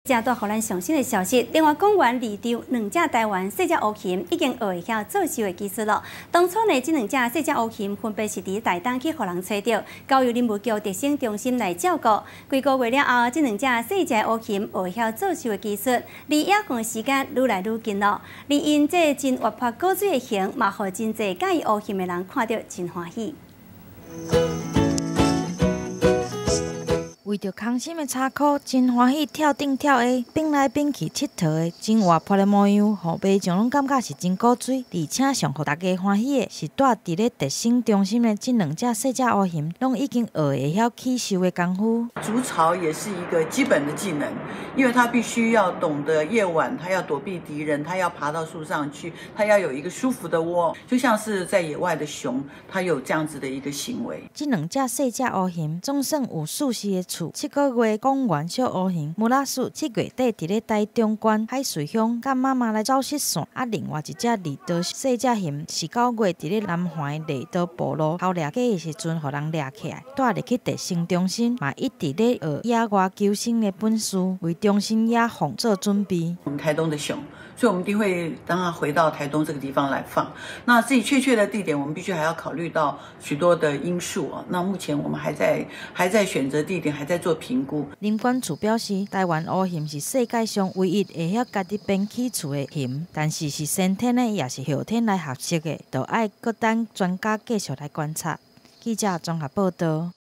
這帶予咱上新的消息，另外公園離場兩隻台灣細隻烏熊已經學會曉做獸的技術囉。當初呢，這兩隻細隻烏熊分別是佇台東去予人揣著，交由林務局特生中心來照顧。幾個月了後，這兩隻細隻烏熊學會曉做獸的技術，離野放時間愈來愈近囉。而𪜶這真活潑古錐的形，嘛予真濟佮意烏熊的人看著真歡喜。圍著空心的柴箍，真歡喜跳頂跳下，變來變去𨑨迌的，真活潑的模樣，予民眾攏感覺是真古錐。而且上予大家歡喜的是，蹛佇咧特生中心的這兩隻細隻烏熊，攏已經學會曉起獸的功夫。築巢也是一個基本的技能，因為他必須要懂得夜晚，他要躲避敵人，他要爬到樹上去，他要有一個舒服的窩，就像是在野外的熊，它有這樣子的一個行為。這兩隻細隻烏熊總算有舒適的厝。7個月公園小烏熊穆拉蘇7月底佇咧台中縣海水鄉佮媽媽來走失散，啊，另外一隻離島細隻熊是9月佇咧南環麗島部落偷掠雞的時陣，予人掠起來，帶入去特生中心，嘛一直咧學野外求生的本事，為中心野放做準備。我們台東的熊，所以我們一定會當它回到台東這個地方來放。那至於確切的地點，我們必須還要考慮到許多的因素啊。那目前我們還在選擇地點，還在做評估。林管處表示，台灣烏熊是世界上唯一會曉家己編起厝的熊，但是是先天的，抑是後天來學習的，就愛閣等專家繼續來觀察。記者綜合報道。